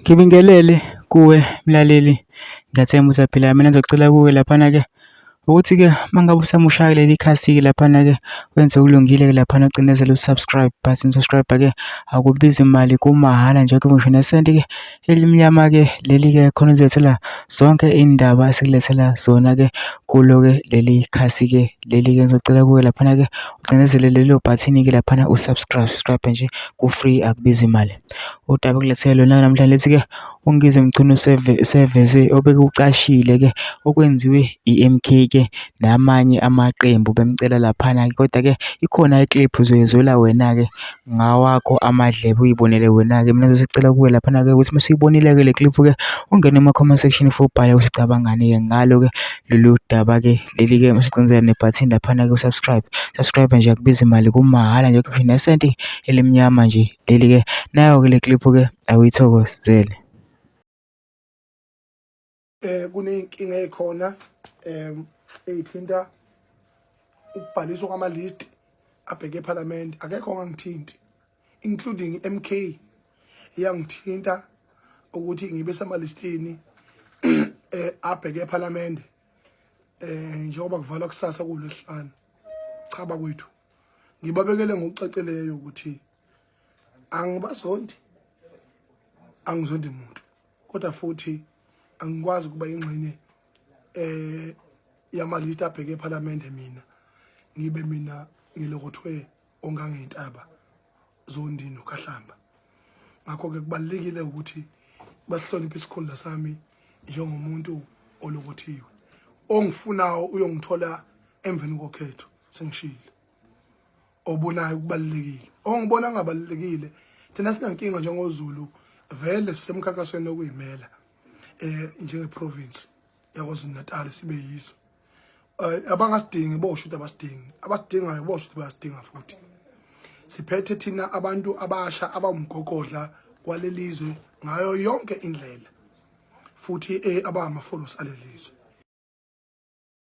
Ngibingelele kuwe mlaleli, ngiyathemba usaphila. Mina ngizocela kuwe laphana-ke ukuthi-ke uma ngabe usamusha kuleli khasi-ke laphana-ke wenze okulungile-ke laphana ucinezele u-subscribe button. Subscribe-ke akubizi mali kumahhala nje ngisho nesenti-ke elimnyama-ke leli-ke khona uzolethela zonke iy'ndaba esikulethela zona-ke kulo-ke leli khasi-ke leli-ke. Ngizocela kuwe laphana-ke ucinezele lelo bhathini-ke laphana u-subscribe, subscribe nje ku-free akubizi mali. Udaba okulethele lona namhlanje lithi-ke uNgizwe Mchunu seveze obekucashile-ke okwenziwe i-MK-ke namanye amaqembu bemcela laphana-ke kodwa-ke ikhona i-clip uzoyizwela wena-ke ngawakho amadlebe uyibonele wena-ke. Mina ngizocela kuwe laphana-ke ukuthi uma usuyibonile-ke le clip-ke ungene kuma-comment section futhi ubhale ukuthi ucabangani-ke ngalo-ke lolu daba-ke leli-ke masucinezela nebhathini laphana-ke u-subscribe. Subscribe nje akubizi mali kumahhala nje ukhiphe nesenti elimnyama nje. Leli-ke nayo-ke le clip-ke awuyithokozele. Kuneyinkinga ezikhona eyithinta ukubhaliswa kwama list abheke eParliament. Akekho ongangithinti, including MK iyangithinta ukuthi ngibe semalistini abheke eParliament njengoba kuvalwa kusasa kulesihlanu. Cha bakwethu, ngibabekele ngokucacileyo ukuthi angibazondi, angizondi muntu, kodwa futhi angikwazi ukuba ingxenye yamalist abheke eParliament mina ngibe mina ngilokothwe ongangentaba Zondi noKhahlamba. Ngakho-ke kubalulekile ukuthi basihloniphe isikhundla sami njengomuntu olokothiwe. Ongifunayo uyongithola emveni kokhetho sengishilo. Obonayo kubalulekile, ongibona ngabalulekile, thina sinankinga njengoZulu, vele sisemkhankasweni okuyimela njenge-province yaKwaZulu Natal sibe yiso. Abangasidingi bosho ukuthi abasidingi, abasidingayo bosho ukuthi bayasidinga. Futhi siphethe thina abantu abasha abawumgogodla kwalelizwe ngayo yonke indlela, futhi abangama-follows alelizwe.